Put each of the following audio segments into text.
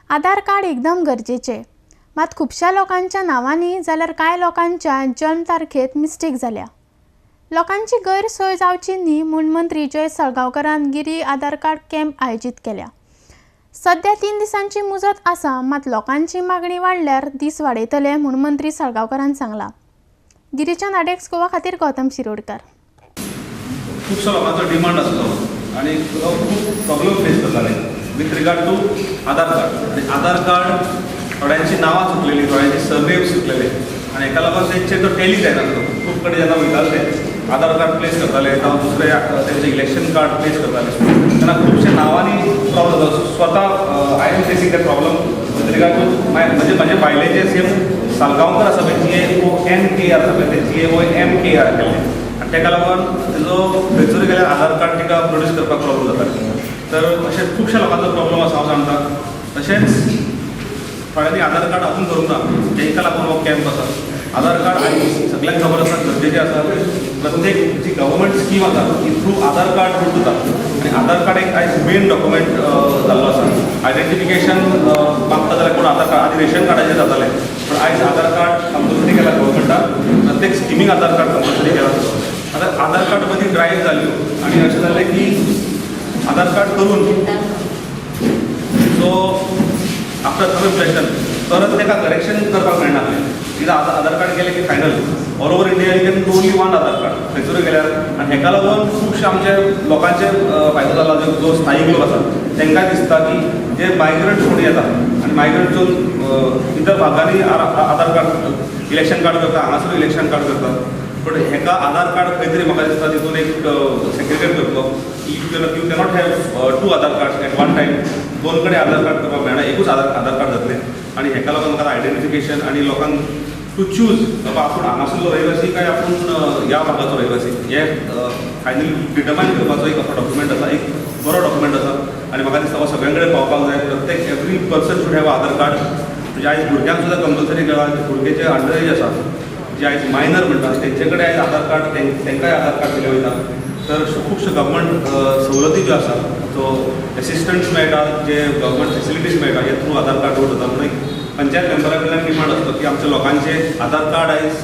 आधार card एकदम गरजेचें. मात खुबश्या लोकांच्या नांवांनी जाल्यार कांय लोकांच्या जल्म तारखेत मिस्टेक जाल्या. लोकांची गैरसोय जावची न्ही म्हूण मंत्री जयेश साळगांवकारान गिरी आधार कार्ड कॅम्प आयोजीत केल्या. सध्या 3 दिसांची मुजत आसा, मात लोकांची मागणी वाडल्यार दीस वाडयतले म्हूण मंत्री साळगांवकारान सांगला. गिरीच्या नाडेक्स गोवा खातीर गौतम शिरोडकर. खुबसो लोकांचो डिमांड आसलो आनी खूब प्रॉब्लम फेस करताले with regard to Aadhaar card. आनी आधार कार्ड थोड्यांची नांवां चुकलेली, थोड्यांचे सरनेम्स चुकलेले आनी हेका लागून तेंचे तो टॅली जायनासलो. खूब कडेन जेन्ना वयताले ते आधार कार्ड प्लेस करताले जावं दुसरे तेंचे इलेक्शन कार्ड प्लेस करताले तेन्ना खुबशे नांवांनी प्रॉब्लम जाता. स्वता I am facing that problem with regard to my म्हणजे म्हजे बायलेचे सेम सालगांवकर आसा पळय, GAONKR आसा पळय, ते GAOMKR केल्लें आनी तेका लागून तेजो खंयसर गेल्यार आधार कार्ड तिका प्रोड्यूस करपाक प्रॉब्लम जाता. तर अशें खुबश्या लोकांचो प्रॉब्लम आसा हांव जाणता. तशेंच थोड्यांनी आधार कार्ड अजून करूंक ना, तेंकां लागून हो कॅम्प आसा. आधार कार्ड आयज सगल्यांक खबर आसा गरजेचें आसा. प्रत्येक जी गव्हर्मेंट स्कीम आसा ती थ्रू आधार कार्ड रूट जाता आनी आधार कार्ड एक आयज मेन डॉक्युमेंट जाल्लो आसा. आयडेंटिफिकेशन मागता जाल्यार कोण आधार कार्ड, आदी रेशन कार्डाचेर जातालें, पूण आयज आधार कार्ड कंपल्सरी केला गव्हर्मेंटान. प्रत्येक स्किमीक आधार कार्ड कंपल्सरी केला. आतां आधार कार्ड मदीं ड्रायव्ह जाल्यो आनी अशें जालें की आधार कार्ड करून सो आफ्टर कन्फ्रेशन परत ताका करेक्शन करपाक मेळनासलें. कित्याक आधार कार्ड गेलें की final. All over India you can do only one Aadhaar card खंयसरूय गेल्यार. आनी हेका लागून खुबशे आमचे लोकांचे फायदो जाला. जो जो स्थायीक लोक आसा तांकां दिसता की जे मायग्रंट कोण येता आनी मायग्रंट जो इतर भागांनी आधार कार्ड इलेक्शन कार्ड करता, हांगासर इलेक्शन कार्ड करता, पण हेका आधार कार्ड खंय तरी म्हाका दिसता तितून एक सेग्रिगेट करतलो. You cannot have to Aadhaar card at one time. दोन कडेन आधार कार्ड करपाक मेळना, एकूच आधार आधार कार्ड जातलें. आनी हेका लागून म्हाका आयडेंटिफिकेशन आनी लोकांक टू चूज बाबा आपूण हांगासरलो रहिवासी काय आपूण ह्या भागाचो रहिवासी हें फायनली डिटर्मायन करपाचो एक असो डॉक्युमेंट आसा, एक बरो डॉक्युमेंट आसा. आनी म्हाका दिसता हो सगळ्यां कडेन पावपाक जाय. प्रत्येक every person should have Aadhaar card. म्हणजे आयज भुरग्यांक सुद्दां कंपल्सरी केला. भुरगे जे अंडर एज आसा, जे आयज मायनर म्हणटा, तेंचे कडेन आयज आधार कार्ड, तांकांय आधार कार्ड दिलें वयता. तर खुबश्यो गव्हर्मेंट सवलती ज्यो आसा, जो एसिस्टन्स मेळटा, जे गव्हर्मेंट फेसिलिटीज मेळटा, हे थ्रू आधार कार्ड रूट जाता. म्हणून एक पंचायत मेंबरा कडल्यान डिमांड आसतो की आमच्या लोकांचे आधार कार्ड, आयज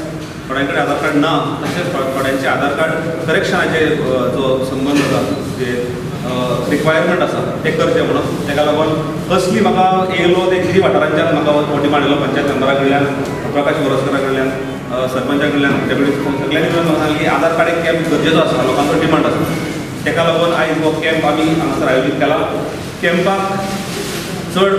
थोड्यां कडेन आधार कार्ड ना, तशेंच थोड्यांचे आधार कार्ड करेक्शनाचे जो संबंद आसा, जे रिक्वायरमेंट आसा ते करचें म्हणून. ताका लागून फर्स्टली म्हाका येयलो ते गिरी वाठारांच्यान म्हाका हो डिमांड येयलो पंचायत मेंबरा कडल्यान, प्रकाश मोरजकरा कडल्यान, सरपंचा कडल्यान, डेप्युटी, सगळ्यांनी मेळून म्हाका सांगलें की आधार कार्ड एक कॅम्प गरजेचो आसा, लोकांचो डिमांड आसा. ताका लागून आयज हो कॅम्प आमी हांगासर आयोजीत केला. कॅम्पाक चड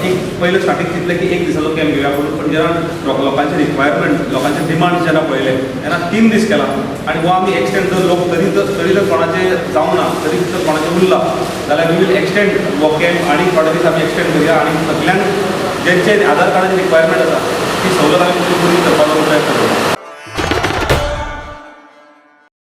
एक पयलें स्टार्टींग चिंतलें की एक दिसाचो कॅम्प घेवया म्हणून, पूण जेन्ना लोकांचे रिक्वायरमेंट, लोकांचे डिमांड जेन्ना पळयले तेन्ना 3 दीस केला. आनी हो आमी एक्सटेंड जर लोक तरी जर कोणाचे जावना, तरी जर कोणाचे उरला जाल्यार we will extend हो कॅम्प आनी थोडे दीस आमी एक्सटेंड करुया आनी सगल्यांक जेंचे आधार कार्डाची रिक्वायरमेंट आसा ती सवलत आमी पुरी करपाचो प्रयत्न करुया.